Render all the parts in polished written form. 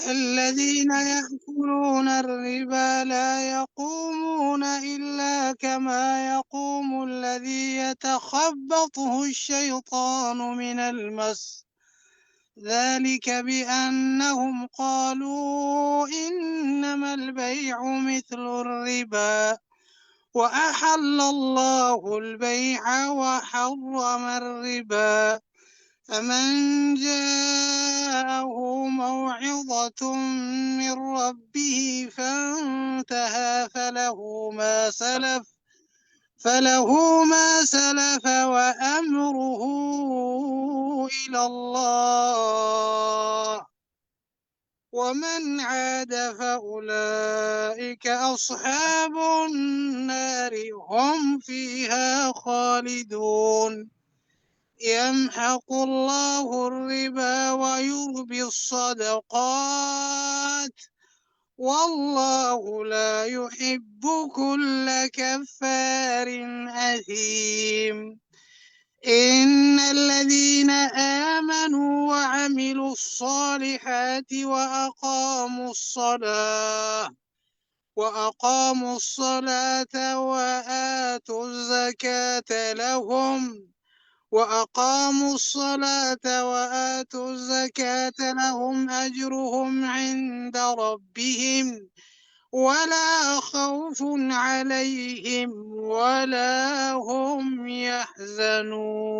الذين يأكلون الربا لا يقومون إلا كما يقوم الذي يتخبطه الشيطان من المس، ذلك بأنهم قالوا إنما البيع مثل الربا وأحل الله البيع وحرم الربا، فمن جاءه موعظة من ربه فانتهى فله ما سلف وأمره إلى الله، ومن عاد فأولئك أصحاب النار هم فيها خالدون. يمحق الله الربا ويربي الصدقات والله لا يحب كل كفار أثيم. إن الذين آمنوا وعملوا الصالحات وأقاموا الصلاة وآتوا الزكاة لهم وأقاموا الصلاة وآتوا الزكاة لهم أجرهم عند ربهم ولا خوف عليهم ولا هم يحزنون.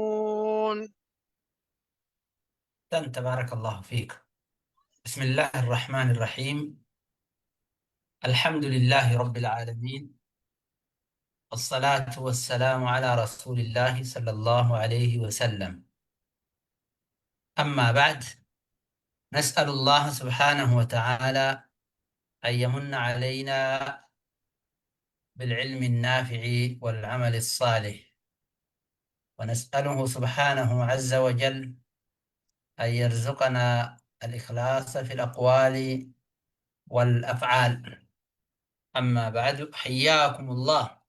أحسنت، بارك الله فيك. بسم الله الرحمن الرحيم. الحمد لله رب العالمين، والصلاة والسلام على رسول الله صلى الله عليه وسلم. أما بعد، نسأل الله سبحانه وتعالى أن يمن علينا بالعلم النافع والعمل الصالح، ونسأله سبحانه عز وجل أن يرزقنا الإخلاص في الأقوال والأفعال. أما بعد، حياكم الله.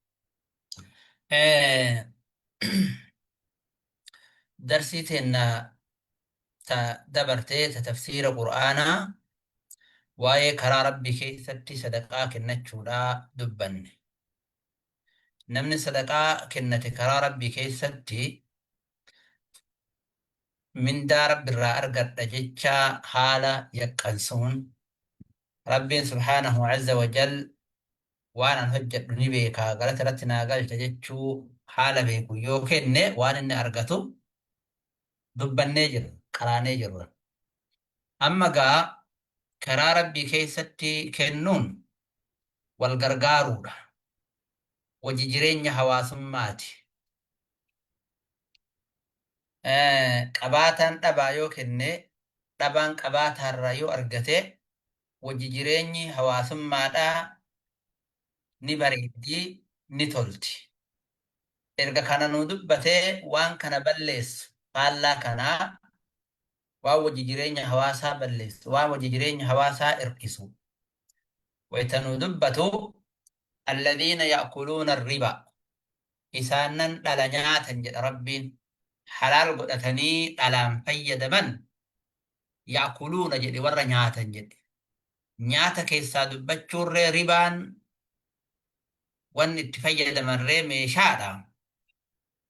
درسي تنا دبرتي تفسير قرآنا waa'ee karaa Rabbii keessatti sadaqaa kennachuudhaa dubbanne. Namni sadaqaa kennate karaa Rabbii keessatti mindaa Rabbirraa argadha jecha haala yaqqansuun, Rabbiin subhaanahu azza wa jal waan an hojjedhu ni beekaa, galata irratti naa galcha jechuu haala beeku yoo kenne, waan inni argatu dubbannee jirra, qaraanee jirra. Amma gaa karaa Rabbii keessatti kennuun wal gargaaruudha. Wajji jireenya hawaasummaati. Qabaataan dhabaa yoo kenne, dhabaan qabaataarraa yoo argate, wajji jireenyi hawaasummaadhaa ni bareeddi, ni tolti. Erga kana nuu dubbatee, waan kana balleessu, faallaa kanaa, waan wajji jireenya hawaasaa balleessu, waan wajji jireenya hawaasaa hir'isu wayta nuu dubbatu, alladhiina ya'kuluuna riba, isaannan dhala nyaatan jedha Rabbiin. Halaal godhatanii dhalaan fayyadaman, ya'kuluuna jedhe, warra nyaatan jedhe. Nyaata keessaa dubbachuurree ribaan wanni itti fayyadamanree meeshaadha.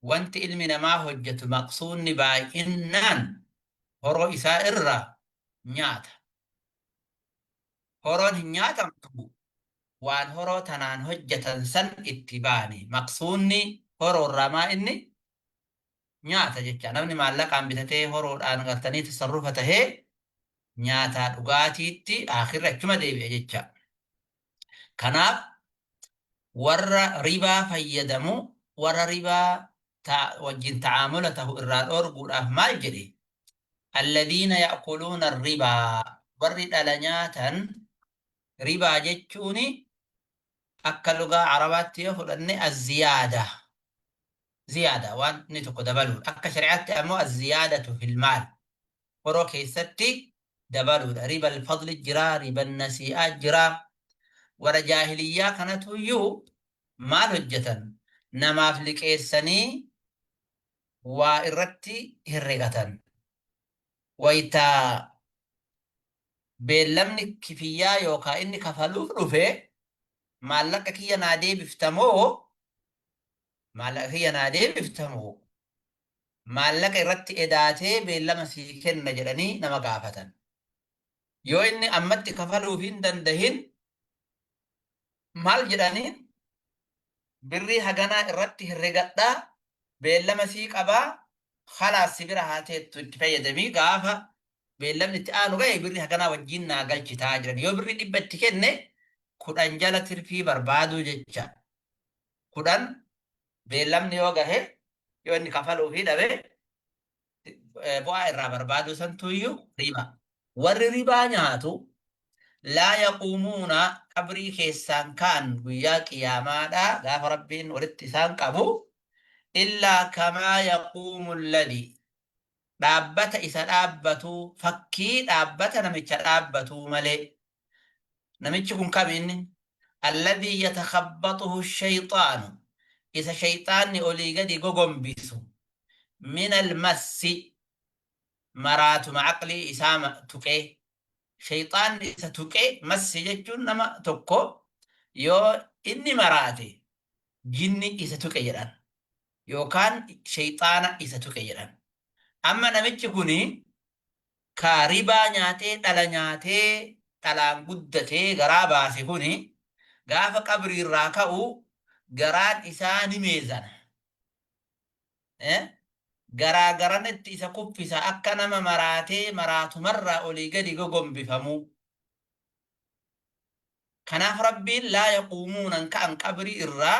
Wanti ilmi namaa hojjetu maqsuunni baay'innaan horoo isaa irraa nyaata. Horoon hin nyaatamtu, waan horoo tanaan hojjetan san itti baane. Maqsuunni horoorraa maa inni nyaata jecha. Namni maallaqaan bitatee horoodhaan gartanii tasarrufa tahee nyaataa dhugaatiitti akhirri achuma deebi'a jecha. Kanaaf warra ribaa fayyadamu, warra ribaa wajjin ta'aamula tahu irraa dhoorguudhaaf maal jedhe? Alladhiina ya'kuluuna ribaa, warri dhala nyaatan. Ribaa jechuun akka lugaa Arabaatti yoo fudhanne azziyaada, ziyaada, waan inni tokko dabaluudha. Akka shari'aatti ammoo azziyaadatu fil maal, horoo keessatti dabaluudha. Riba alfadli jira, riba nasii'aa jira. Warra jaahiliyyaa kanatuyyuu maal hojjetan? Namaaf liqeessanii waa irratti herregatan. Wayta Beellamni kifiyyaa yookaa inni kafaluuf dhufe, maallaqa kiyya naa deebiftamoo, maallaqa kiyya naa deebiftamoo, maallaqa irratti edaatee beellama sii kenna jedhanii nama gaafatan. Yoo inni ammatti kafaluuf hin dandahin, maal jedhaniin? Birrii haganaa irratti herregadhaa, beellama sii qabaa, khalaas si bira haa teettu, itti fayyadamii, gaafa beellamni itti aanu gahe birrii haganaa wajjiin naa galchitaa jedhan. Yoo birrii 100 itti kenne, 10 jala tirfii barbaaduu jecha. 10 beellamni yoo gahe, yoo inni kafaluufii dhabe, bu'aa irraa barbaaduu santuuyyuu riba. Warri ribaa nyaatu laa yaquumuuna, qabrii keessaan ka'an guyyaa qiyaamaadhaa gaafa Rabbiin walitti isaan qabu, illaa kamaa yaquumu alladhi, dhaabbata isa dhaabbatu, fakkii dhaabbata namicha dhaabbatuu malee. Namichi kun kami inni? Alladhii yatakhabbaxuhu shayxaanu, isa shayxaanni olii gadi gogombisu, min almassi, maraatuma aqlii isaa tuqee, shayxaanni isa tuqee. Massi jechuun nama tokko yoo inni maraate jinni isa tuqe jedhan yookaan shayxaana isa tuqe jedhan. Amma namichi kuni ka ribaa nyaatee, dhala nyaatee, dhalaan guddatee garaa baase kuni gaafa qabriirraa ka'u garaan isaa ni meezana. Garaa garanatti isa kuffisa, akka nama maraatee maraatumarraa olii gadi gogombifamuu. Kanaaf Rabbiin laa yaquumuuna, hin ka'an qabrii irraa,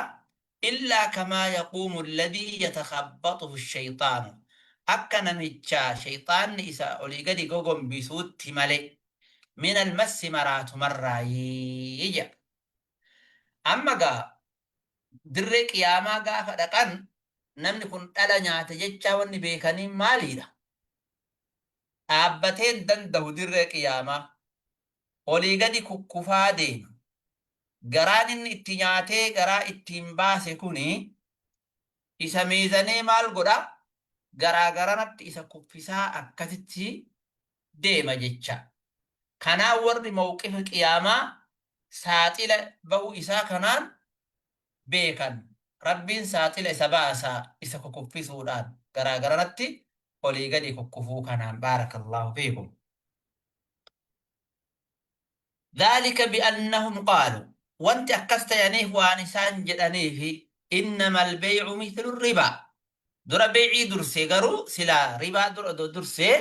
illaa kamaa yaquumu alladhii yatakhabbaxuhu shayxaanu, akka namicha shayxaanni isa olii gadi gogombisuutti malee, min almassi, maraatumarraayi jedha. Amma gaa dirree qiyaamaa gaafa dhaqan namni kun dhala nyaate jechaa wanni beekaniin maaliidha? Dhaabbatee hin danda'u dirree qiyaamaa. Olii gadi kukkufaa deema. Garaan inni itti nyaatee garaa ittiin baase kuni isa miizanee maal godha? Garaa garanatti isa kuffisaa akkasitti deema jecha. Kanaan warri mawqifa qiyaamaa saaxila bahuu isaa kanaan beekan. Rabbiin saaxila isa baasa isa kukuffisuudhaan, garaa garanatti olii gadi kukkufuu kanaan. Baarakallaahu fiikum. Dhaalika bi'annahum qaalu, wanti akkas tayaniif waan isaan jedhaniifi, innamal beey'u mithlu ribaa. Dura beey'ii dursee, garuu silaa ribaa dura odoo dursee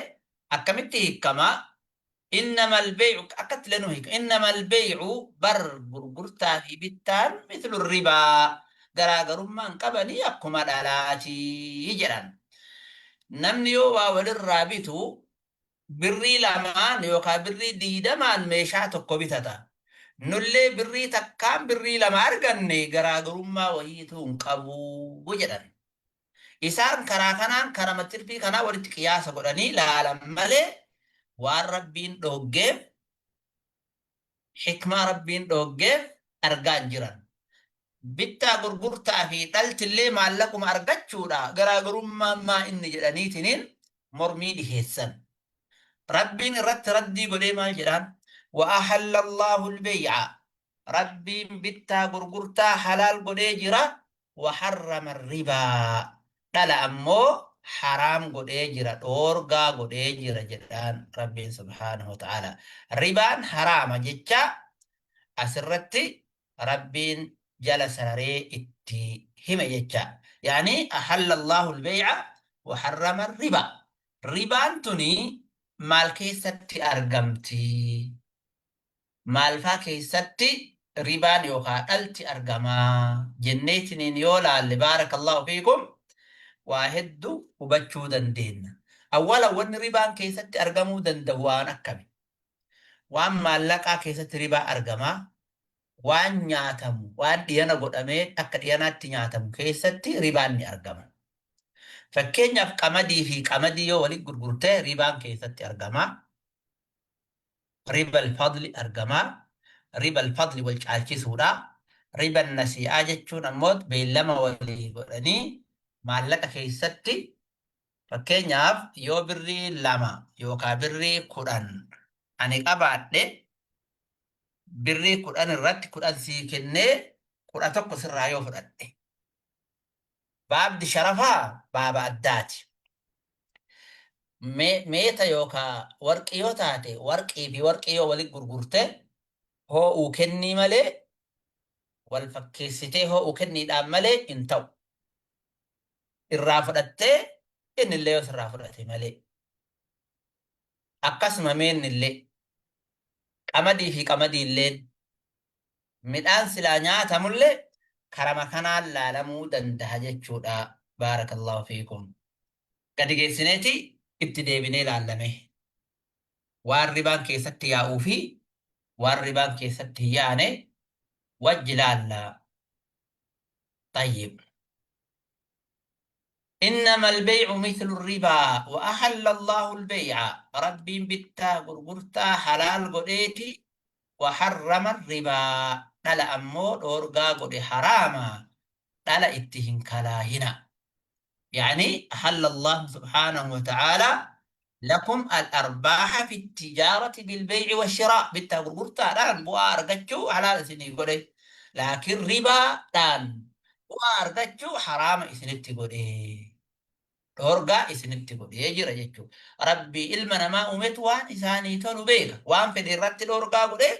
akkamitti hiikkama? Innamal beey'u akkatti lenuu hiika. Innamal beey'u, bar gurgurtaa fi bittaan, mithlu ribaa, garaagarummaan qabanii akkuma dhalaatii jedhan. Namni yoo waa walirraa bitu birrii 2n yookaan birrii 20n meeshaa tokko bitata. Nullee birrii takkaan birrii 2 arganne, garaagarummaa wayiituu hin qabu jedhan. Isaan karaa kanaan karama tirfii kanaa walitti qiyaasa godhanii laalan malee waan Rabbiin dhooggeef, hikmaa Rabbiin dhooggeef argaa hin jiran. Bittaa gurgurtaa fi dhaltillee maallaquma argachuudha, garaagarummaan maa inni jedhaniitiniin mormii dhiheessan. Rabbiin irratti raddii godhee maal jedhaan? Wa ahalla Allahu al-bay'a. Rabbiin bittaa gurgurtaa halaal godhee jira. Wa harrama ribaa. Dhala ammoo haraam godhee jira, dhoorgaa godhee jira jedhaan Rabbiin subhaanahu wa ta'ala. Ribaan haraama jecha asirratti Rabbiin jala sararee itti hime jecha. Yaani ahalla Allahu al-bay'a wa harrama riba. Ribaan tuni maal keessatti argamti? Maalfaa keessatti ribaan yookaa dhalti argamaa jenneetiniin yoo laalle, baarakallahu fiikum, waa heddu hubachuu dandeenna. Awwala wanni ribaan keessatti argamuu danda'u waan akkami? Waan maallaqaa keessatti ribaa argamaa, waan nyaatamu, waan dhiyana godhamee akka dhiyanaatti nyaatamu keessatti ribaan ni argama. Fakkeenyaaf qamadii fi qamadii yoo walitti gurgurte ribaan keessatti argama. Riba al-fadli argama. Riba al-fadli wal caalchisuudha. Riba nasii'aa jechuun ammoo beellama walii godhanii maallaqa keessatti, fakkeenyaaf yoo birrii 2 yookaan birrii 10 Ani qabaadhe birrii 10 irratti 10 sii kennee 11 sirraa yoo fudhadhe. Baabdi sharafaa baaba addaati. Meeta yookaa warqii yoo taate warqii fi warqii yoo walitti gurgurte hoo'uu kennii malee wal fakkeessitee hoo'uu kenniidhaan malee hin ta'u. Irraa fudhattee innillee yoo sirraa fudhate malee. Akkasuma meennillee qamadii fi qamadiilleen midhaan silaa nyaatamullee karama kanaan laalamuu dandaha jechuudha. Baarakallahu fiikum. Gadi geessineeti itti deebinee laallame. Waan ribaan keessatti yaa'uu fi waan ribaan keessatti hin yaane wajji laalla. Tayyib. إنما البيع مثل الربا وأحل الله البيع ربي بتا غرغرتا حلال godheeti وحرم الربا dhala ammoo dhoorgaa godhe haraama dhala itti hin kalaahina. يعني أحل الله سبحانه وتعالى لكم الأرباح في التجارة بالبيع والشراء bittaa gurgurtaadhaan bu'aa argachuu halaal isinii godhe laakiin ribaadhaan bu'aa argachuu haraama isinitti godhe dhoorgaa isinitti godhee jira jechuudha. Rabbii ilma namaa uumetu waan isaanii tolu beeka. Waan fedhe irratti dhoorgaa godhe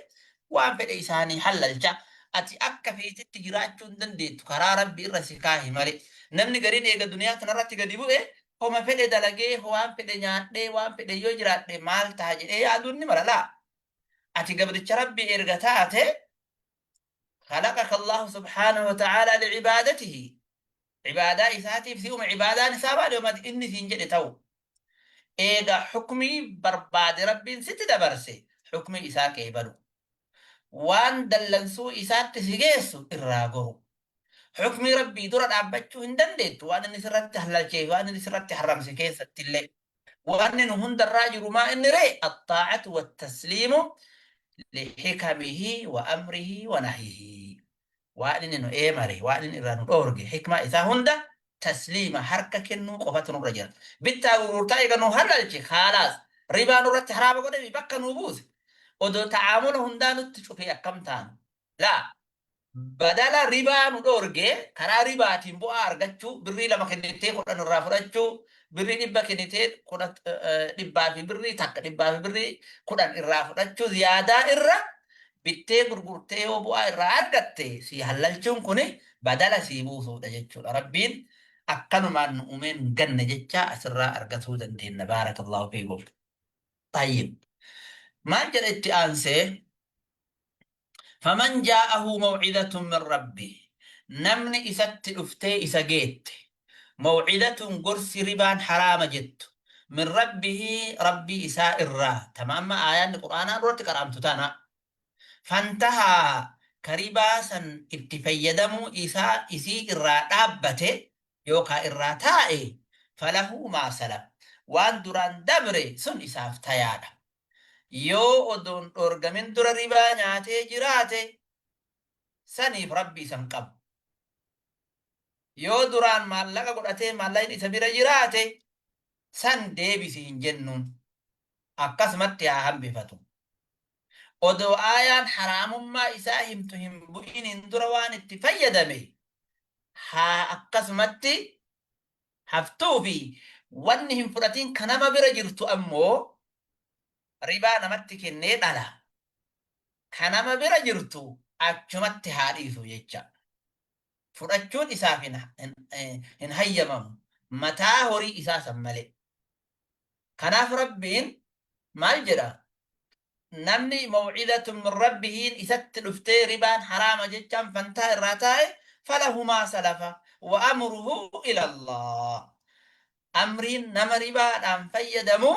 waan fedhe isaanii hallalcha. Ati akka feetitti jiraachuu hin dandeettu karaa Rabbii irra si kaahe malee. Namni gariin eega duniyaa tanarratti gadi bu'e homa fedhe dalagee waan fedhe nyaadhee waan fedhe yoo jiraadhe maal ta'a jedhee yaaduun ni mala laa. Ati gabricha Rabbii erga taate خلقك الله سبحانه وتعالى لعبادته Cibaadaa isaatiif si uume. Cibaadaan isaa maali? Yooma inni siin jedhe ta'u. Eega hukmii barbaade Rabbiin sitti dabarse hukmii isaa qeebalu. Waan dallansuu isaatti si geessu irraa goru. Hukmii Rabbii dura dhaabbachuu hin dandeettu waan inni sirratti halalchee fi waan inni sirratti haramse keessatti illee. Wanni nu hundarraa jiru maa inni ree? Axxaa'atu wattasliimu lixikamihi wa amrihi wa nahyihi. Waan inni nu eemare, waan inni irraa nu dhoorge, hikmaa isaa hunda tasliima harka kennuu qofatu nurra jira. Bittaa gurgurtaa eega nu halalche kaalaas ribaa nurratti haraama godhe bakka nu buuse. Odoo ta'aamula hundaa nutti cufee akkam taanu? Laa badala ribaa nu dhoorge karaa ribaatiin bu'aa argachuu birrii 2 kennitee 10 irraa fudhachuu birrii 100 kennitee dhibbaa fi birrii takka dhibbaa fi birrii 10 irraa fudhachuu ziyaadaa irra bittee gurgurtee yoo bu'aa irraa argatte si hallalchuun kun badala sii buusuudha jechuudha. Rabbiin akkanumaan nu uumee nu ganne jecha asirraa argatuu dandeenya. Baarakallahu fiikum. Tayyib. Maal jedha itti aansee? Faman jaa'ahu maw'idatun min rabbi. Namni isatti dhuftee isa geette. Maw'idatun gorsi ribaan haraama jettu. Min rabbihi rabbii isaa irraa. Tama amma aayaanni qur'aanaa duratti qara'amtu tana. Fantahaa ka ribaa san itti fayyadamuu isaa isii irraa dhaabbate yookaa irraa taa'e falahu maa salaf. Waan duraan dabre sun isaaf tayaadha. Yoo odoon dhoorgamin dura ribaa nyaatee jiraate saniif Rabbi isa hin qabu. Yoo duraan maallaqa godhatee maallaqni isa bira jiraate san deebisi hin jennuun. Akkasumatti haa hambifatu. Odoo aayaan haraamummaa isaa himtu hin bu'iniin dura waan itti fayyadame haa akkasumatti haftuufi wanni hin fudhatin ka nama bira jirtu ammoo ribaa namatti kennee dhala ka nama bira jirtu achumatti haa dhiisu jecha. Fudhachuun isaaf hin hayyamamu mataa horii isaa san malee. Kanaaf Rabbiin maal jedha? Namni maw'idatun min rabbihiin isatti dhuftee ribaan haraama jechaan fantaa irraa taa'e falahu maa salafa wa amruhu ila Allah. Amriin nama ribaadhaan fayyadamu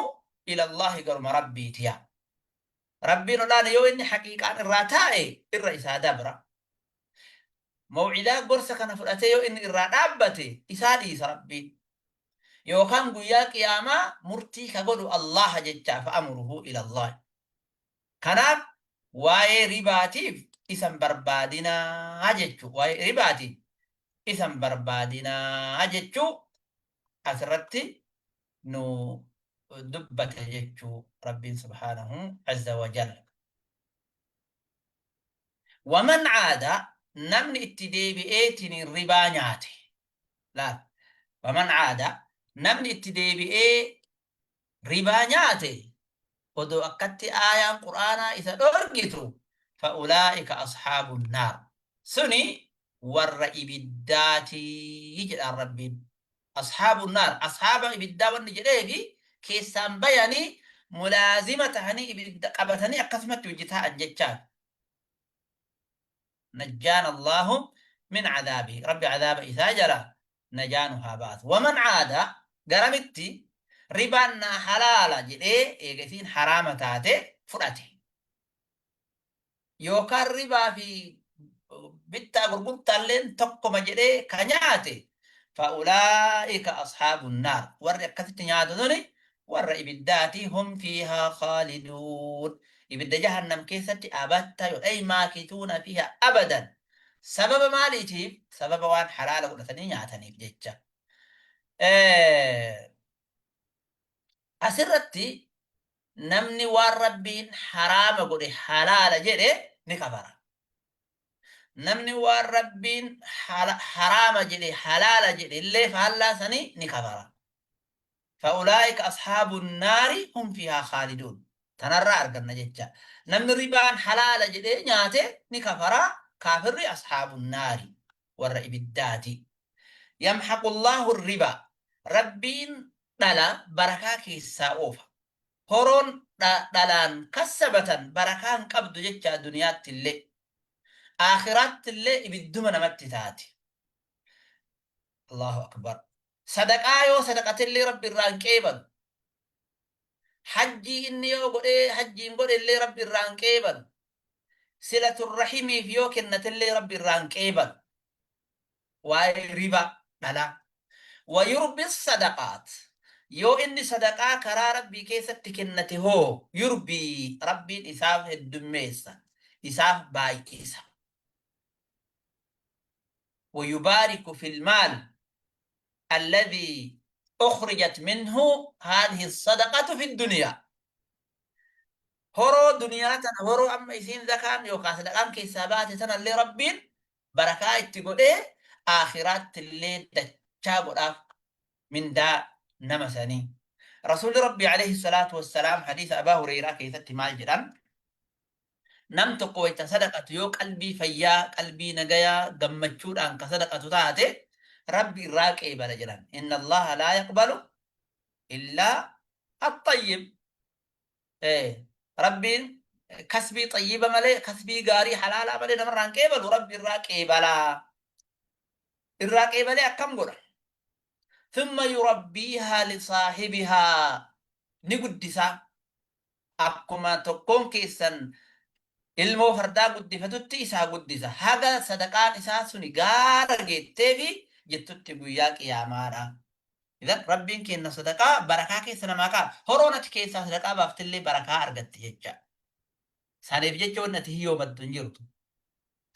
ila Allahi garuma Rabbiitiya. Rabbiin olaane yoo inni haqiiqaan irraa taa'e irra isaa dabra. Maw'idaa gorsa kana fudhatee yoo inni irraa dhaabbate isaa dhiisa Rabbiin. Yookaan guyyaa qiyaamaa murtii ka godhu Allaha jechaa fa amruhu ila Allah. Kanaaf waa'ee ribaatiif isan barbaadinaa jechuu waa'ee ribaatiif isan barbaadinaa jechuu asirratti nu Dubbate jechuu Rabbiin subhaanahu azza wa jalla. Waman caada, namni itti deebi'eetiin ribaa nyaate. Laal, waman caada, namni itti deebi'ee ribaa nyaate odoo akkatti aayaan qur'aanaa isa dhorgitu, fa'ulaa'ika ashaabun naar, suni warra ibiddaatii jedhaan Rabbiin. Ashaabun naar, ashaaba ibiddaa wanni jedheefi keessaan bayanii mulaazima tahanii ibidda qabatanii akkasumatti hojii taa'an jechaan. Najjaana Allaahu min cadaabihi, Rabbi cadaaba isaa jala najaa nu haa baasu. Waman caada, garamitti ribaan naa halaala jedhee eega isiin haraama taate fudhate, yookaan ribaa fi bittaa gurgurtaalleen tokkoma jedhee ka nyaate, fa'ulaa'ika ashaabun naar, warri akkasitti nyaatu suni warra ibiddaati, hum fiihaa khaaliduun, ibidda jahannam keessatti abatta yoo ay maakituuna fiihaa abadan. Sababa maaliitiif? Sababa waan halaala godhatanii nyaataniif jecha. Asirratti namni waan Rabbiin haraama godhe halaala jedhe ni kafara. Namni waan Rabbiin haraama jedhe halaala jedhe illee faallaa sanii ni kafara. Fa'ulaa'ika ashaabu naari hum fiihaa khaaliduun. Tanarraa arganna jecha. Namni ribaan halaala jedhee nyaate ni kafara. Kaafirri ashaabu naari, warra ibiddaati. Yamhaqu Allaahu ribaa. Rabbiin dhala barakaa keessaa oofa. Horoon dhalaan kassabatan barakaa hin qabdu jecha duniyaatti illee. Aakhiraatti illee ibidduma namatti taati. Allahu akbar. Sadaqaa yoo sadaqatellee Rabbi irraa hin qeebalu. Hajjii inni yoo godhee hajjiin godhe illee Rabbi irraa hin qeebalu. Silaturrahimiif yoo kennatellee Rabbi irraa hin qeebalu. Waa'ee ribaa dhalaa. Wayurbi sadaqaat. Yoo inni sadaqaa karaa Rabbii keessatti kennate hoo, yurbii, Rabbiin isaaf heddummeessa, isaaf baay'isa. Wayubaariku fil maal alladhii ukhrijat minhu haadhihi sadaqatu fi duniyaa. Horoo duniyaa tana, horoo amma isiin zakaan yookaan sadaqaan keessaa baate tanallee Rabbiin barakaa itti godhee aakhiraatti illee dachaa godhaaf mindaa nama sanii. Rasuulli Rabbii alayhi salaatu wassalaam hadiisa Abaa Hureyraa keessatti maal jedhan? Nam tokko wayta sadaqatu yoo qalbii fayyaa, qalbii nagayaa, gammachuudhaan ka sadaqatu taate Rabbi irraa qeebala jedhan. Inna Allaha laa yaqbalu illaa axxayyib. Rabbiin kasbii xayyiba malee, kasbii gaarii halaalaa malee namarraa hin qeebalu. Rabbi irraa qeebalaa. Irraa qeebalee akkam godha? Thumma yurabbiihaa lisaahibihaa, ni guddisaa. Akkuma tokkoon keessan ilmoo fardaa guddifatutti isaa guddisa. Haga sadaqaan isaa suni gaara geetteefi jettutti guyyaa qiyaamaadha. Idan Rabbiin kenna sadaqaa barakaa keessa namaa kaa'a. Horoon ati keessaa sadaqaa baaftillee barakaa argatti jecha. Saniif jecha wanni ati hiyyoomattu hin jirtu.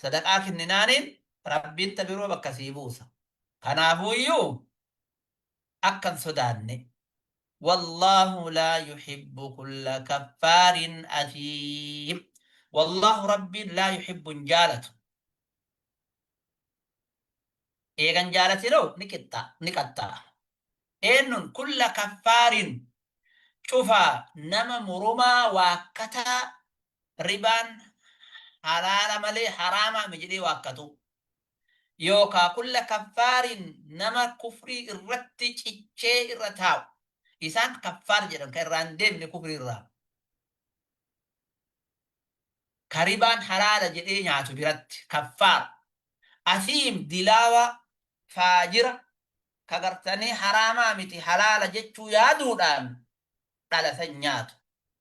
Sadaqaa kenninaaniin Rabbiin ta biroo bakka sii buusa. Kanaafuuyyuu akka hin sodaanne. Wallaahu laa yuhibbu kulla kaffaarin asiim. Wallaahu, Rabbiin, laa yuhibbu hin jaalatu. Eegan jaalatinoo ni qixxa, ni qaxxa'a. Eenyuun? Kulla kaffaarin, cufa nama moromaa waakkataa, ribaan halaala malee haraamaa mi jedhee waakkatu. Yookaa kulla kaffaarin, nama kufrii irratti cichee irra taa'u. Isaan kaffaar jedhan kan irraa hin deemne kufrii irraa. Ka ribaan halaala jedhee nyaatu biratti kaffaar. Asiim, dilaawa, faajira, ka gartanii haraamaa miti halaala jechuu yaaduudhaan dhala san nyaatu.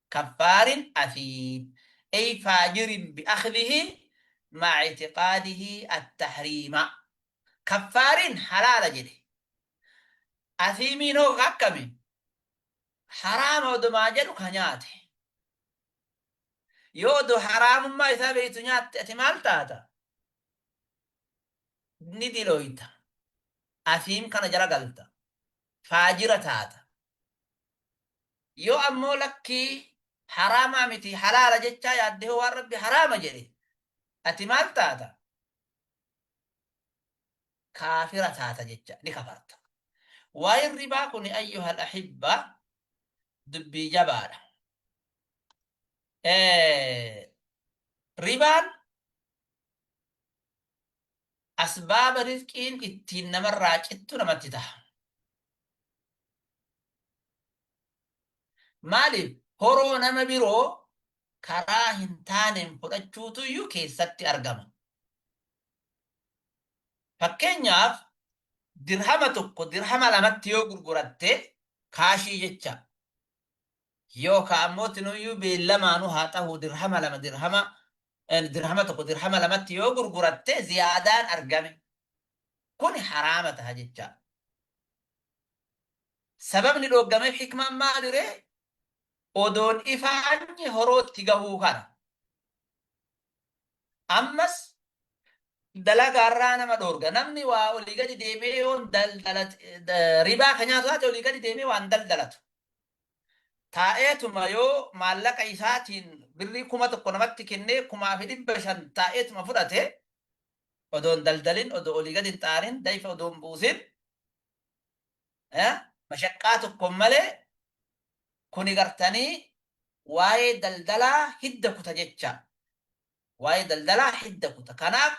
Kaffaarin asiim. Ay faajirin bi'akhdhihi ma'a itiqaadihi attahriima. Kaffaarin halaala jedhe. Asiimiin hoo akkami? Haraama odumaa jedhu ka nyaate. Yoo odoo haraamummaa isaa beektu nyaatte ati maal taata? Ni dilooyta. Asiim kana jala galta. Faajira taata. Yoo ammoo lakkii haraamaa miti halaala jechaa yaadde hoo waan Rabbi haraama jedhe ati maal taata? Kaafira taata jecha ni kafarta. Waa'een ribaa kun ayyuhal ahibba dubbii jabaadha. Ribaan asbaaba rizqiin ittiin namarraa cittu namatti taha. Maaliif horoo nama biroo karaa hin taaneen fudhachuutuyyuu keessatti argama. Fakkeenyaaf dirhama tokko dirhama lamatti yoo gurguratte kaashii jecha yookaa ammoo tinuyyuu beellamaanuu haa ta'uu dirhama lama dirhama dirhama tokko dirhama lamatti yoo gurguratte ziyaadaan argame kun haraama taha jecha. Sababni dhooggameef hikmaan maali ree? Odoon ifaanyi horootti gahuu kana. Ammas dalagaarraa nama dhoorga. Namni waa olii gadi deemee yoon daldalat ribaa ka nyaatu taate olii gadi deemee waan daldalatu. Taa'eetuma yoo maallaqa isaatiin birrii 1000 namatti kennee 1500 taa'eetuma fudhate odoon daldalin odoo olii gadi hin xaarin dayfa odoo hin buusin mashaqqaa tokko malee kuni gartanii waa'ee daldalaa hidda kuta jecha. Waa'ee daldalaa hidda kuta. Kanaaf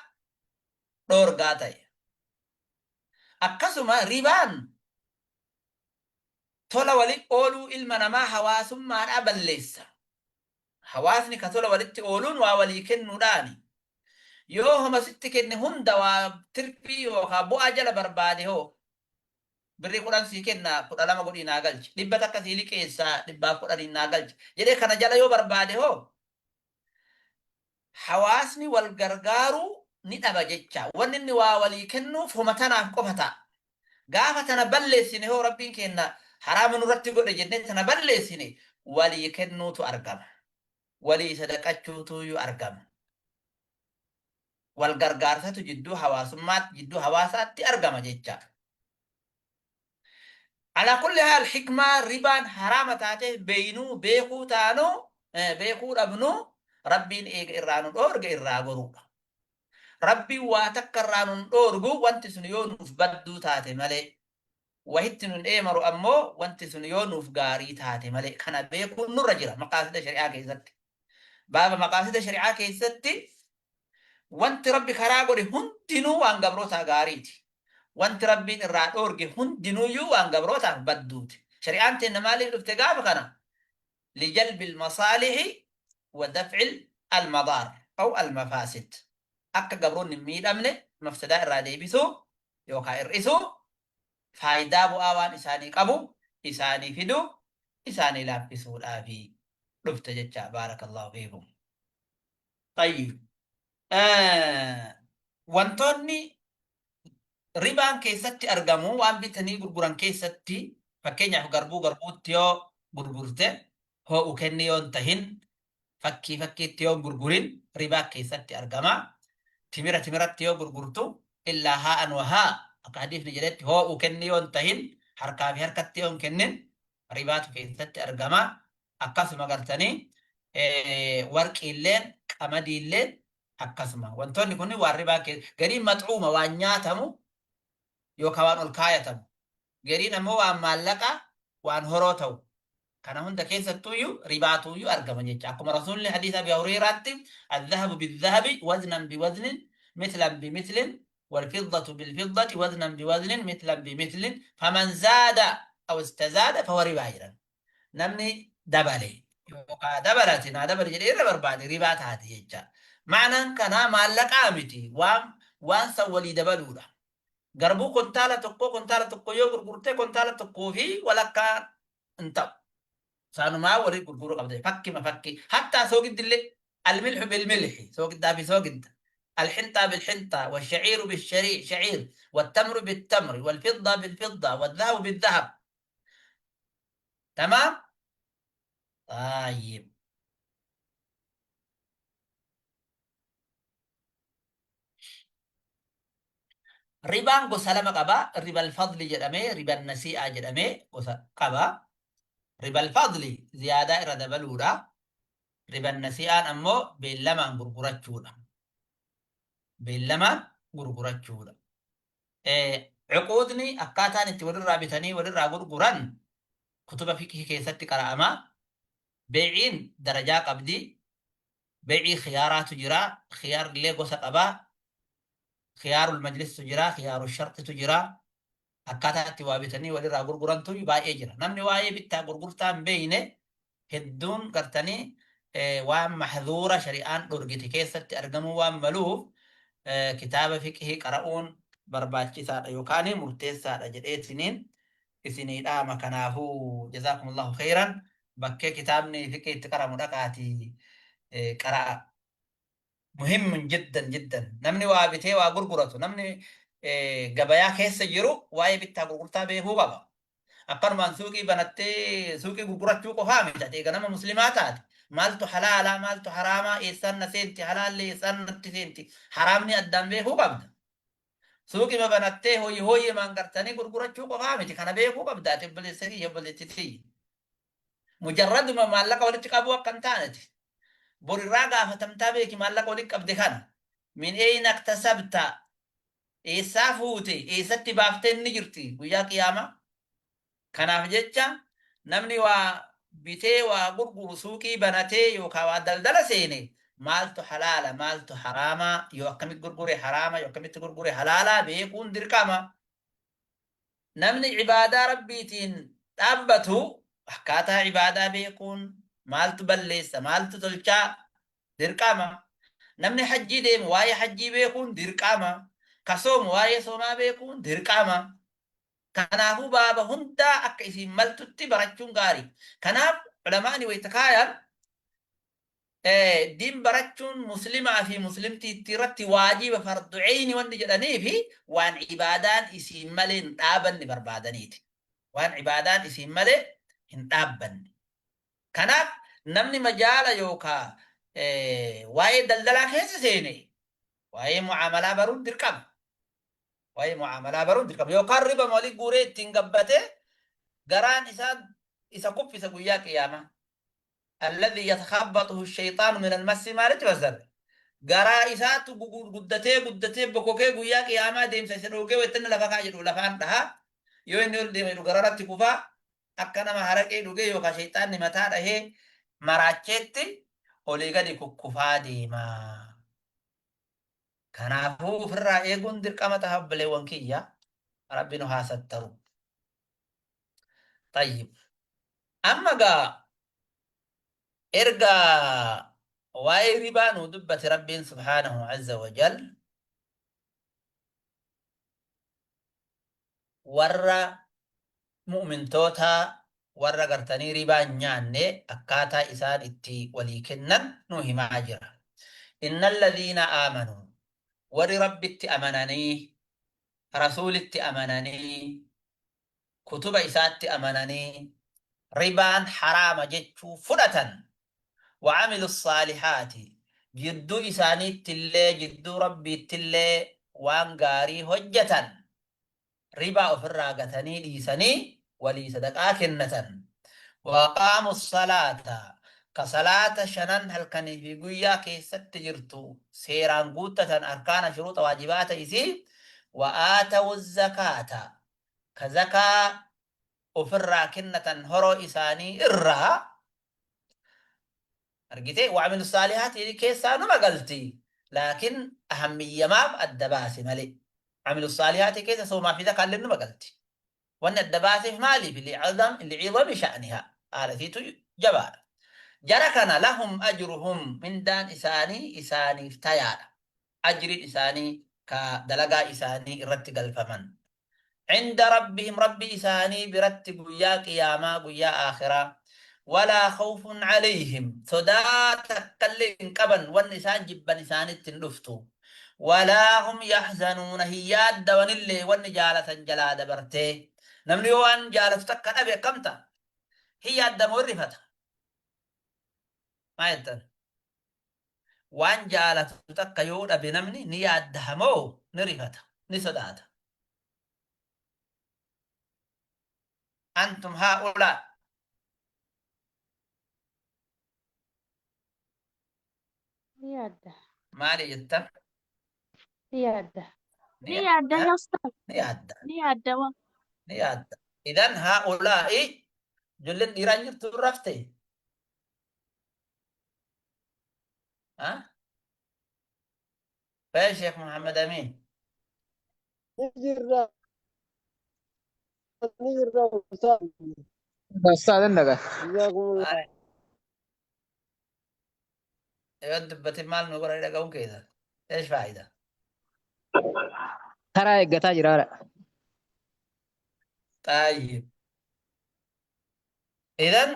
dhoorgaa ta'e. Akkasuma ribaan tola wali ooluu ilma namaa hawaasummaadhaa balleessa. Hawaasni ka tola walitti ooluun waa walii kennuudhaani. Yoo homa sitti kenne hunda waa tirfii yookaa bu'aa jala barbaade hoo birrii 10 sii kenna 12 godhii naa galchi, 100 sii liqeessa 110n naa galchi jedhee kana jala yoo barbaade hoo hawaasni wal gargaaruu ni dhaba jecha. Wanni inni waa walii kennuuf homa tanaaf qofa ta'a. Gaafa tana balleessine hoo Rabbiin keenna haraama nurratti godhe jennee tana balleessine walii kennuutu argama. Walii sadaqachuutuuyyu argama. Wal gargaarsatu jidduu hawaasummaatti jidduu hawaasaatti argama jecha. Alaa kulli haal hikmaa ribaan haraama taateef beeynuu beekuu taanuu beekuu dhabnuu Rabbiin eega irraa nu dhoorge irraa goruudha. Rabbiin waa takka irraa nun dhoorgu wanti sun yoo nuuf badduu taate malee. Wahitti nun eemaru ammoo wanti sun yoo nuuf gaarii taate malee. Kana beekuun nurra jira maqaasida shari'aa keessatti. Baaba maqaasida shari'aa keessatti wanti Rabbi karaa godhe hundinuu waan gabrootaa gaariiti. Wanti Rabbiin irraa dhoorge hundinuuyyuu waan gabrootaaf badduuti. Shari'aan teenna maaliif dhufte gaafa kana? Lijalbil masaalihi wa daf'il almadaar aw almafaasid. Akka gabroonni hin miidhamne mafsadaa irraa deebisuu yookaa hir'isuu, faaydaa bu'aa waan isaanii qabu isaanii fiduu, isaanii laaffisuudhaafi dhufte jecha. Baarakallaahu fiikum. Tayyib. Wantoonni ribaan keessatti argamu waan bitanii gurguran keessatti fakkeenyaaf garbuu garbuutti yoo gurgurte hoo'u kenni yoo hin tahin fakkii fakkiitti yoo hin gurgurin ribaa keessatti argama. Timira timiratti yoo gurgurtu illaa haa'an wa haa akka hadiifni jedhetti hoo'u kenni yoo hin tahin harkaa fi harkatti yoo hin kennin ribaatu keessatti argama. Akkasuma gartanii warqiilleen qamadiilleen akkasuma. Wantoonni kun waan ribaa gariin maxuuma waan nyaatamu yookaan waan ol kaayatamu. Gariin ammoo waan maallaqa waan horoo ta'u. Kana hunda keessattuyyuu ribaatuyyuu argama jecha. Akkuma Rasuulli hadiisa Abi Hureyraatti adh-dhahabu bidh-dhahabi waznan biwaznin mithlan bimithlin walfiddatu bilfiddati waznan biwaznin mithlan bimithlin faman zaada aw istazaada fahuwa ribaa jedhan. Namni dabale yookaan dabalate naa dabale jedhee irra barbaade ribaa taati jecha. Ma'anaan kanaa maallaqaa miti waan waan san walii dabaluudha. Garbuu kontaala tokkoo kontaala tokko yoo gurgurte kontaala tokkoo fi walakkaa hin ta'u. Isaanumaa walii gurguruu qabda. Fakkima fakkii. Hattaa soogiddillee almilhu bilmilhi soogiddaa fi soogidda. Alxinxaa bilxinxaa washaciiru bishaciir wattamru bittamri walfiddaa bilfiddaa wadhahabu bidhahab. Tamaam? Xaayyib. Ribaan gosa lama qaba. Ribal fadli jedhamee, ribal nasii'aa jedhamee gosa qaba. Ribal fadli ziyaadaa irra dabaluudha. Riban nasi'aan ammoo beellamaan gurgurachuudha. Beellamaan gurgurachuudha. Cuquudni akkaataan itti walirraa bitanii walirraa gurguran kutuba fiqhii keessatti qara'ama. Beeciin darajaa qabdi. Beecii khiyaaraatu jira. Khiyaar illee gosa qaba. Khiyaarul majlistu jira. Khiyaarul sharxitu jira. Akkaataa itti waa bitanii walirraa gurgurantu baay'ee jira. Namni waa'ee bittaa gurgurtaa hin beekne hedduun gartanii waan mahzuura shari'aan dhorgite keessatti argamuu waan maluuf kitaaba fiqhii qara'uun barbaachisaadha yookaan murteessaadha jedheetiniin isinii dhaama. Kanaafuu jazaakumullahu khayran, bakkee kitaabni fiqhii itti qaramu dhaqaatii qara'a. Muhimmun jiddan jiddan. Namni waa bitee waa gurguratu, namni gabayaa keessa jiru waa'ee bittaa gurgurtaa beekuu qaba. Akkanumaan suuqii banattee suuqii gurgurachuu qofaa miti. Ati eega nama muslimaa taate maaltu halaalaa, maaltu haraamaa, eessaan na seenti halaalli, eessaan natti seenti haraamni addaan beekuu qabda. Suuqima banattee hooyi hooyimaan gartanii gurgurachuu qofaa miti. Kana beekuu qabda ati, obboleessa kiyya, obboleettii tiyya. Mujarraduma maallaqa walitti qabuu akka hin taaneti. Bor irraa gaafatamtaa beeki maallaqa walitti qabde kana. Min eeyna iktasabta, eessaa fuute, eessatti baaftee inni jirti guyyaa qiyaamaa. Kanaaf jecha namni waa bitee waa gurguru, suuqii banatee yookaan waa daldala seene, maaltu halaala, maaltu haraamaa, yoo akkamitti gurgure haraama, yoo akkamitti gurgure halaalaa beekuun dirqama. Namni ibaadaa Rabbiitiin dhaabbatu akkaataa ibaadaa beekuun, maaltu balleessa, maaltu tolchaa dirqama. Namni hajjii deemu waa'ee hajjii beekuun dirqama. Ka soomu waa'ee soomaa beekuun dirqama. Kanaafuu baaba hundaa akka isiin maltutti barachuun gaarii. Kanaaf ulamaani wayita kaayan, Diin barachuun muslimaa fi muslimtiittii irratti waajiba fardu eyni wanni jedhaniifi waan ibaadaan isiin malee hin dhaabanne barbaadaniiti. Waan ibaadaan isiin malee hin dhaabbanne. Kanaaf namni majaala yookaa waa'ee daldalaa keessa seene waa'ee mu'aamalaa baruun dirqama. Waa'ee mu'aamalaa baruun dirqama. Yookaan riba walii guuree ittiin gabbatee garaan isaa isa kuffisa guyyaa qiyaamaa. Alladhii yatakhabbaxuhu shayxaanu minal massi maalitti fassarre? Garaa isaatu guddatee guddatee bokokee guyyaa qiyaamaa deemsa isa dhoogee wayta inni lafa kaa jedhu lafaan dhaha. Yoo inni ol deema jedhu gararratti kufaa, akka nama haraqee dhugee yookaan shayxaanni mataa dhahee maraacheetti olii gadi kukkufaa deema. Kanaafuu ofirraa eeguun dirqama taha, obboleewwan kiyya. Rabbi nu haa sattaru. Tayyib. Amma gaa erga waa'ee ribaa nuu dubbate Rabbiin subhaanahu azza wa jal, warra mu'mintootaa, warra gartanii ribaa hin nyaanne, akkaataa isaan itti walii kennan nu himaa jira. Innal ladhiina aamanuu, warri Rabbitti amananii, Rasuulitti amananii, kutuba isaatti amananii, ribaan haraama jechuu fudhatan, wa'amilu saalihaati, jidduu isaaniittillee jidduu Rabbiittillee waan gaarii hojjatan, ribaa ofirraa gatanii dhiisanii walii sadaqaa kennatan, waqaamu salaata, ka salaata shanan halkanii fi guyyaa keessatti jirtu seeraan guuttatan, arkaana, shuruuxa, waajibaata isii, wa aatawu zakaata, ka zakaa ofirraa kennatan horoo isaanii irraa, argite, wa'amilu saalihaati keessaa numa galti, laakiin ahammiyyamaaf adda baase malee amilu saalihaati keessa soomaa fi zakaallee numa galti. Wanni adda baaseef maaliif? Li'idami sha'niha, haala isiitu jabaadha. Jara kana lahum ajruhum, mindaan isaanii isaaniif tayaadha, ajriin isaanii ka dalagaa isaanii irratti galfaman, Cinda rabbihim, Rabbi isaanii biratti guyyaa qiyaamaa, guyyaa aakhiraa. Walaa khawfun calayhim, sodaa takkallee hin qaban, wanni isaan jibban isaanitti hin dhuftu. Walaa hum yaxzanuuna, hin yaaddawanillee wanni jaalatan jalaa dabartee. Namni yoo waan jaalatu takka dhabe akkam ta'a? Hin yaaddamoo hin rifata? Maa jettan? Waan jaalatu takka yoo dhabe namni ni yaaddaha moo ni rifata, ni sodaata? Antum haa'ulaa. Ni yaadda. Maali jettan? Ni yaadda. Ni Ni yaadda ha? yaa ustaaz. Ni yaadda. Ni yaadda waa. Ni yaadda. Idan haa'ulaa'i ijoolleen dhiiraa hin jirtu rafte. Ha? Fayya Sheekh Muhammad Amiin. Ni jirra ni jirra ustaaz. Ustaaz hin dhaga. Jazakumullah. Yoo dubbatin maal nu godhanii dhaga'uun keessa? Eesh faayida? Karaa eeggataa jira haadha. Xaayyib. Idan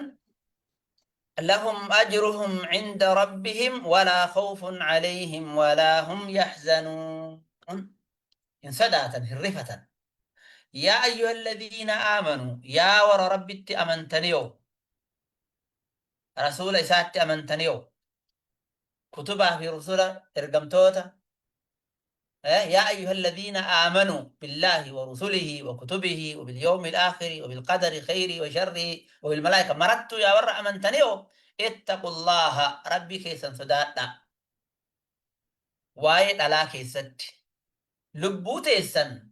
lahum ajruhum cinda rabbihim walaa khawfun calayhim walaa hum yaxzanuun. Hin sodaatan, hin rifatan. Yaa ayyuha alladhiina aamanuu, yaa warra Rabbitti amantaniyoo, rasuula isaatti amantaniyoo, kutubaa fi rusula ergamtoota يا أيها الذين آمنوا بالله ورسله وكتبه وباليوم الآخر وبالقدر خيره وشره وبالملائكة مرت يا ور أمنتنيو اتقوا الله ربي كيسن صدادا واي دلا كيست لبو تيسن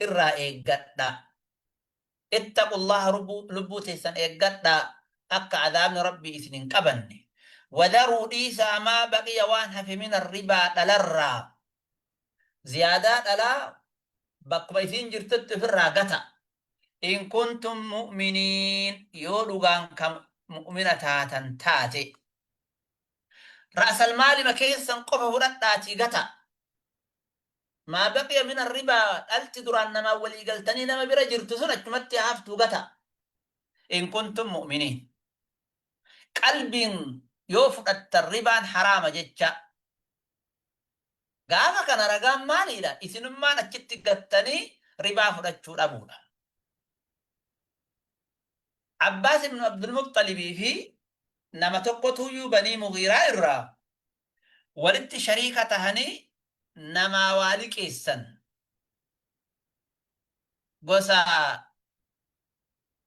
إرا إيقادا اتقوا الله لبو تيسن إيقادا أكا عذاب ربي إسنين قبني وذروا ديسا ما بقي وان هفي من الربا دلرا Ziyaadaa dhalaa bakkuma isiin jirtutti ofirraa gata. In kuntum mu'miniin yoo dhugaan kan mu'mina taatan taate. Ra'sal maalima keessan qofa fudhadhaatii gata. Maa baqiya min arribaa dhalti duraan namaan walii galtanii nama bira jirtu sun achumatti haftuu gata. In kuntum mu'miniin. Qalbiin yoo fudhattan ribaan haraama jecha. Gaafa kana ragaan maaliidha? Isinummaan achitti gattanii ribaa fudhachuu dhabuudha. Abbaas ibn Abdul Muxxalibii fi nama tokkotuyyuu Banii Mughiiraa irraa walitti shariika tahanii namaa waa liqeessan. Gosa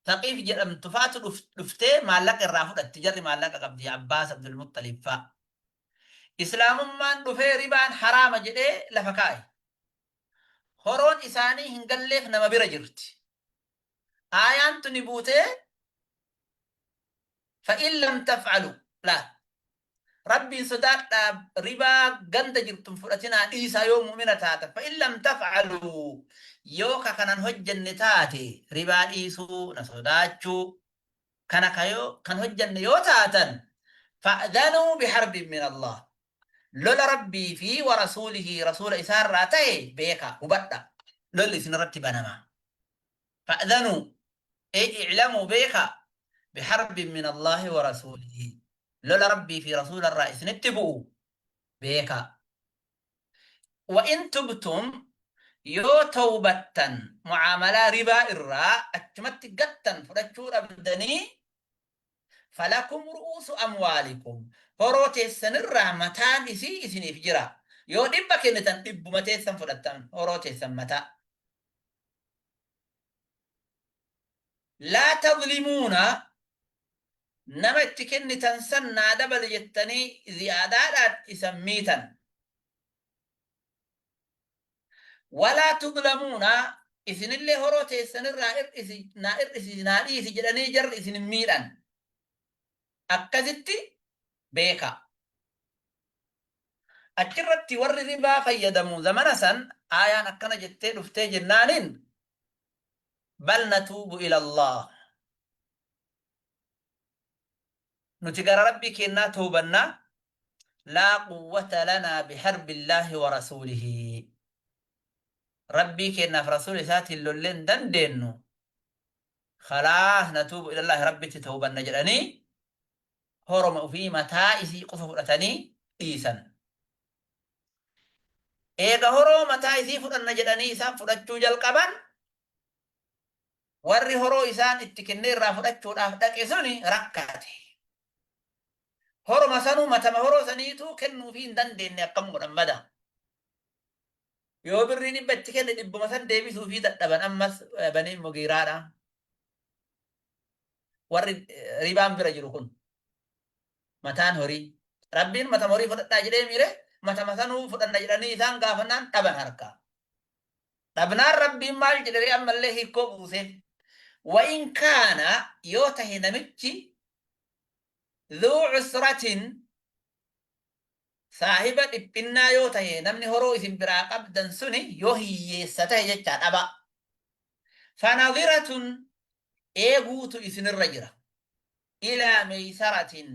Thaqiif jedhamtu faatu dhuftee maallaqa irraa fudhatti. Jarri maallaqa qabdi Abbaas Abdul Muxxalib faa. Islaamummaan dhufee ribaan haraama jedhee lafa kaa'e. Horoon isaanii hin galleef nama bira jirti. Aayaan tuni buutee fa'in lam taf'alu laa Rabbiin sodaadhaa ribaa ganda jirtu hin fudhatinaa dhiisaa yoo mu'mina taatan fa'in lam taf'alu yoo ka kanan hojjenne taate ribaa dhiisuu na sodaachuu kana ka yoo kan hojjanne yoo taatan fa'dhanuu biharbin min Allah lola Rabbii fi wa rasuulihi rasuula isaarraa ta'e beeka hubadha lolli isin irratti banama fa'dhanuu ay i'lamuu beeka biharbin min Allahi wa rasuulihi lola Rabbii fi rasuula irraa isinitti bu'u beeka Wa in tubtum yoo tawbattan mu'aamalaa ribaa irraa achumatti gattan fudhachuu dhabdanii falakum ru'uusu amwaalikum horoo teessanirraa mataan isii isiniif jira yoo dhibba kennitan dhibbuma teessan fudhattan horoo teessan mataa laa tadlimuuna nama itti kennitan san naa dabali jettanii ziyaadaadhaan isan miitan. Walaa tudlamuuna isinillee horoo teessanirraa ir'isi naa ir'isi naa dhiisi jedhanii jarri isin hin miidhan. Akkasitti beekaa. Achirratti warri ribaa fayyadamu zamana san aayaan akkana jettee dhuftee jennaaniin bal natuubu ila Allah. Nuti gara Rabbii keennaa tawbanna, laa quwwata lanaa biharbillaahi wa rasuulihi. Rabbii keennaaf rasuula isaatiin lollee hin dandeennu. Khalaas natuubu ilallaahi Rabbitti tawbanna jedhanii horoma ufii mataa isii qofa fudhatanii dhiisan. Eega horoo mataa isii fudhanna jedhanii isaan fudhachuu jalqaban Warri horoo isaan itti kennee irraa fudhachuudhaaf dhaqe suni rakkate. Horoma sanuu matama horoo saniituu kennuufii hin dandeenne akkam godhan bada. Yoo birrii dhibba itti kenne dhibbuma san deebisuufii dadhaban ammas baniin mugiiraadha. Warri ribaan bira jiru kun mataan horii Rabbiin matama horii fudhadhaa jedhee miire matama sanuu fudhanna jedhanii isaan gaafannaan dhaban harkaa. Dhabnaan Rabbiin maal jedhee ammallee hiikkoo buuseef. Wa'in kaana yoo tahe namichi dhuu cusratin saahiba dhiphinnaa yoo tahe namni horoo isin biraa qabdan suni yoo hiyyeessa tahe jechaa dhabaa. Fanadhiratun eeguutu isinirra jira. Ilaa meeysaratin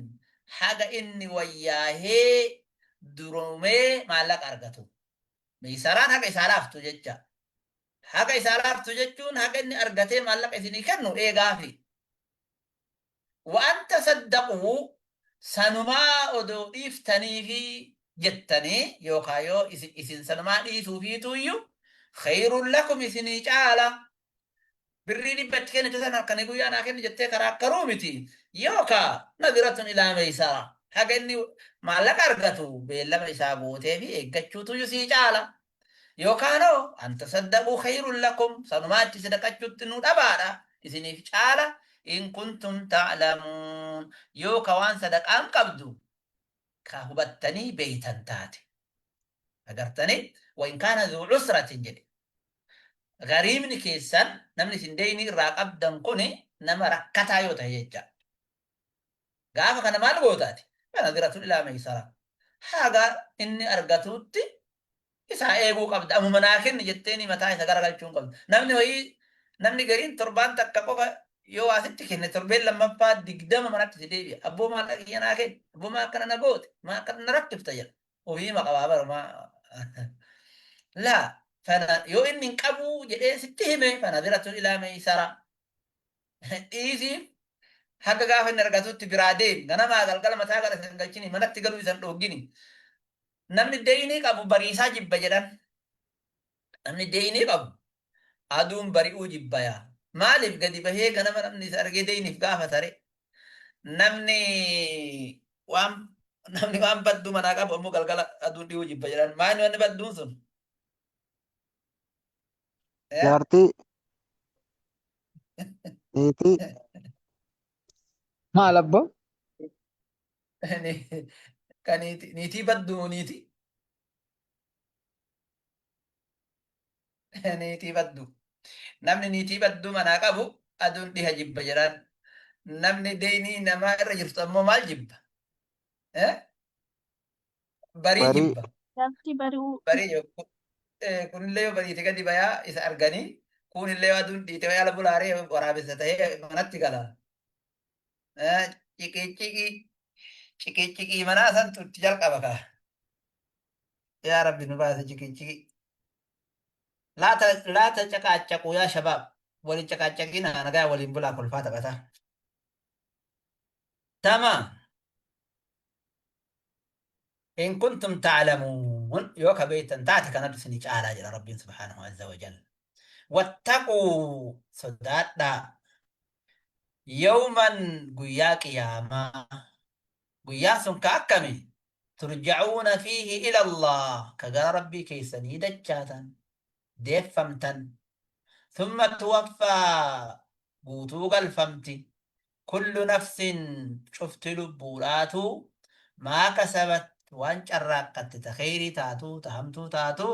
haga inni wayyaahee duroomee maallaqa argatu. Meeysaraan haga isaa laaftu jecha. Haga isaa laaftu jechuun haga inni argatee maallaqa isinii kennu eegaafi. Wa an tasaddaquu sanumaa odoo dhiiftaniifi jettanii yookaa yoo isin sanumaa dhiisuufiituuyyu khayrun lakum isinii caala. Birrii dhibba itti kennite san halkanii guyyaa naa kenni jettee karaa akkaruu miti. Yookaa nadiratun ilaa meeysara haga inni maallaqa argatu beellama isaa gooteefi eeggachuutuyyuu sii caala. Yookaan hoo an tasaddaquu khayrun lakum sanumaa itti sadaqachuutti nu dhabaadha isiniif caala in kuntum ta'lamuun yoo ka waan sadaqaan qabdu ka hubattanii beeytan taate. Agartanii wa in kaana dhuu cusratin jedhe. Gariimni keessan namni isin deeynii irraa qabdan kuni nama rakkataa yoo ta'e jecha. Gaafa kana maal gootaati? Fanadiratun ilaa meeysara. Haga inni argatuutti isaa eeguu qabda. Ammuma naa kenni jetteeni mataa isa garagalchuu hin qabdu. Namni wayii namni gariin torbaan takka qofa yoo waa sitti kenne torbeen lammaffaa 20 manatti si deebi'a. Abboo maallaqa kiyya naa kenni. Abboo maa akkana na goote? Maa akkana na rakkifta jedha. Ofiima qabaa barumaa. Laa fana yoo inni hin qabuu jedhee sitti hime fanadiratun ilaa meeysara. Dhiisiif haga gaafa inni argatutti biraa deemi. Ganamaa galgala mataa gara isa hin galchini manatti galuu isa hin dhooggini. Namni deeynii qabu bariisaa jibba jedhan. Namni deeynii qabu aduun bari'uu jibbaya. Maaliif gadi bahee ganama namni isa argee deeyniif gaafatare? Namni waan namni waan badduu manaa qabu ammoo galgala aduun dhiyuu jibba jedhan. Maali wanni badduun sun? Eh? Jaartii. Niitii. Maal abboo? Kan niitii badduu niitii. Niitii badduu. Namni niitii badduu manaa qabu aduun dhiha jibba jedhaan. Namni deynii namaa irra jirtu ammoo maal jibba? Eh? Barii Barii. jibba. Lafti bari'uu. Barii yoo- kunillee yoo bariite gadi bayaa isa arganii kunillee yoo aduun dhiite yoo ala bulaaree waraabessa ta'ee manatti gala. Ciqii ciqii ciqii ciqii manaa santu itti jalqaba kaa. Yaa Rabbi nu baase ciqii ciqii. Laa tacaqaacaquu yaa shabaab waliin caqaacaqinaa nagaa waliin bulaa kolfaa taphataa. Tamaam. In kuntum ta'lamuun yoo ka beektan taate kanatu isinii caalaa jedha Rabbiin subhaanahu azza wa jalla. Wattaquu sodaadhaa yawman guyyaa qiyaamaa guyyaan sun ka akkami turja'uuna fiihi ila Allah ka gara Rabbii keessanii dachaatan deeffamtan thumma tuwaffaa guutuu galfamti Kullu nafsin cufti lubbuudhaatuu maa kasabat waan carraaqqatte ta kheyrii taatuu ta hamtuu taatu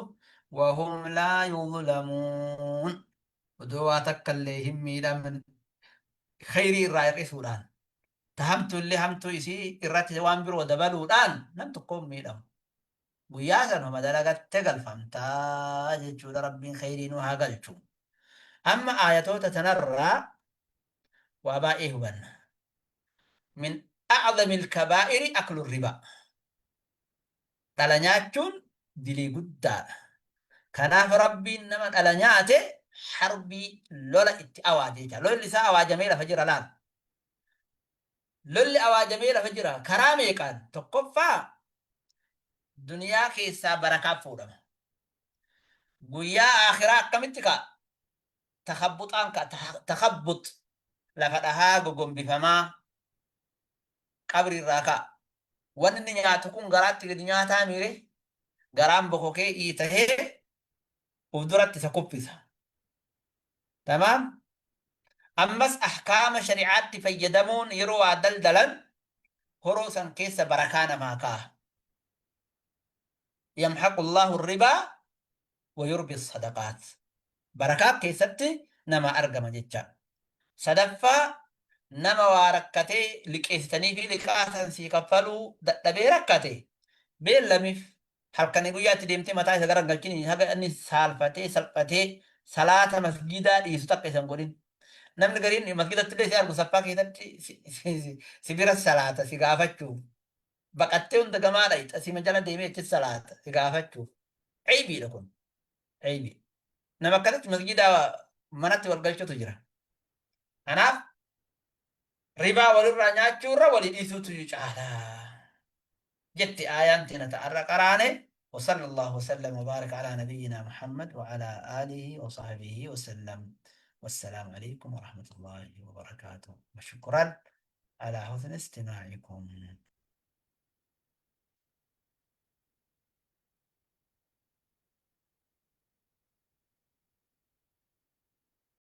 wahum laa yuzlamuun odoo waa takkallee hin miidhamne kheyrii irraa hir'isuudhaan ta hamtuullee hamtuu isii irratti waan biroo dabaluudhaan nam tokko hin miidhamu. Guyyaa san homa dalagatte galfamtaa jechuudha Rabbiin kheyrii nu haa galchu. Amma aayatoota tanarraa waa baay'ee hubanna. Min a'zamil kabaa'iri aklu riba. Dhala nyaachuun dilii guddaadha. Kanaaf Rabbiin nama dhala nyaate harbii lola itti awaaje jecha. Lolli isaa awaajamee lafa jira laal. Lolli awaajamee lafa jira. Karaa meeqaan? Tokkoffaa duniyaa keessaa barakaa fuudhama. Guyyaa aakhiraa akkamitti ka'a? Takhabbuxaan ka'a. Takhabbux lafa dhahaa gogombifamaa qabri irraa ka'a. Wanni inni nyaatu kun garaatti gadi nyaataa miire garaan bokokee iitahee uf duratti isa kuffisa. Tamaam? Ammas ahkaama shari'aatti fayyadamuun yeroo waa daldalan Horoo san keessa barakaa namaa kaaha. Yamhaqu Allaahu ribaa wa yurbi sadaqaat. Barakaa keessatti nama argama jecha. Sadaffaa, nama waa rakkatee liqeessitanii fi liqaa san sii kaffaluu dadhabee rakkate beellamiif. Halkanii guyyaatti deemtee mataa isa gara hin galchini, haga inni saalfatee salphatee salaata masgiidaa dhiisu takka isa hin godhin. Namni gariin masgiidatti illee si argu saffaa keessatti si bira salaata si gaafachuuf. Baqattee hunda gamaa dhayxa sima jala deemee achi salaata si gaafachuuf. Eybiidha kun. Eybii. Nama akkanatti masgiida manatti wal galchutu jira. Kanaaf ribaa walirraa nyaachuurra walii dhiisuutu caala. Jetti aayaan teena ta arra qaraane. Wa sallallahu wa sallam wa baraka ala nabiyyina Muhammad wa ala alihi wa sahbihi wa sallam. Wassalaamu alaikum wa rahmatullahi wa barakaatuh. Wa shukran ala husni istimaa'ikum.